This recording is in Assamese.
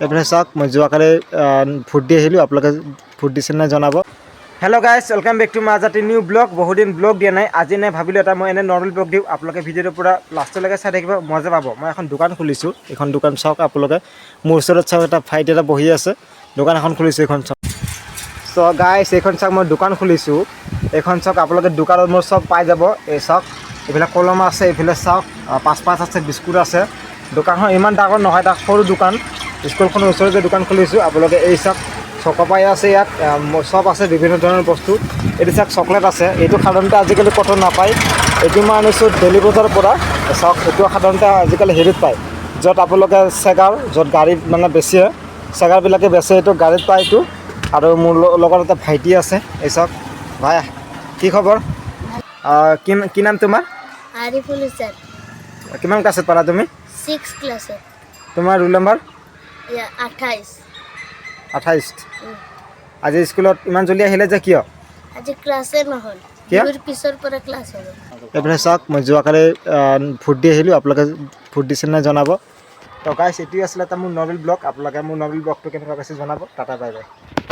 এইফালে চাওক, মই যোৱাকালি ভোট দি আহিলোঁ। আপোনালোকে ভোট দিছে নাই জনাব। Hello guys, welcome back to মাজা নিউ ব্লগ। বহুদিন ব্লগ দিয়া নাই, আজি নাই ভাবিলোঁ এটা মই এনে নৰ্মেল ব্লগ দিওঁ। আপোনালোকে ভিডিঅ'টো পূৰা লাষ্টলৈকে চাই থাকিব, মজা পাব। মই এখন দোকান খুলিছোঁ। এইখন দোকান চাওক আপোনালোকে। মোৰ ওচৰত চাওক, এটা ভাইটি এটা বহি আছে। দোকান এখন খুলিছোঁ, এইখন চাওক। চ' গাইছ, এইখন চাওক, মই দোকান খুলিছোঁ। এইখন চাওক আপোনালোকে, দোকানত মোৰ চব পাই যাব। এই চাওক, এইফালে কলম আছে, এইফালে চাওক পাঁচ পাঁচ আছে, বিস্কুট আছে। দোকানখন ইমান ডাঙৰ নহয়, এটা সৰু দোকান। স্কুলখনৰ ওচৰতে দোকান খুলিছোঁ। আপোনালোকে এই চাওক, চকপাই আছে ইয়াত, চব আছে, বিভিন্ন ধৰণৰ বস্তু। এইটো চাওক, চকলেট আছে। এইটো সাধাৰণতে আজিকালি ক'তো নাপায়। এইটো মই আনিছোঁ ডেলি বজাৰৰ পৰা। চাওক, এইটো সাধাৰণতে আজিকালি হেৰিত পায়, য'ত আপোনালোকে চেগাৰ, য'ত গাড়ী মানে বেচে, চেগাৰবিলাকে বেচে, এইটো গাড়ীত পায় এইটো। আৰু মোৰ লগত এটা ভাইটি আছে। এই চাওক। ভাই, কি খবৰ? কি কি নাম তোমাৰ? আৰিফুল হুছেইন। কিমান ক্লাছত পালা তুমি? 6 ক্লাছত। তোমাৰ ৰোল নম্বৰ? 28। 28। আজি স্কুলত ইমান জল্দি আহিলে যে কিয়? আজি ক্লাছে নহ'ল। কিয়? বিহুৰ পিছৰ পৰা ক্লাছ হ'ব। এইফালে চাওক, মই যোৱাকালি ভোট দি আহিলোঁ। আপোনালোকে ভোট দিছে নাই জনাব। তো গাইছ, এইটোৱে আছিলে এটা মোৰ নৰ্মেল ব্লগ। আপোনালোকে মোৰ নৰ্মেল ব্লগটো কেনেকুৱা পাইছে জনাব। Tata, bye bye.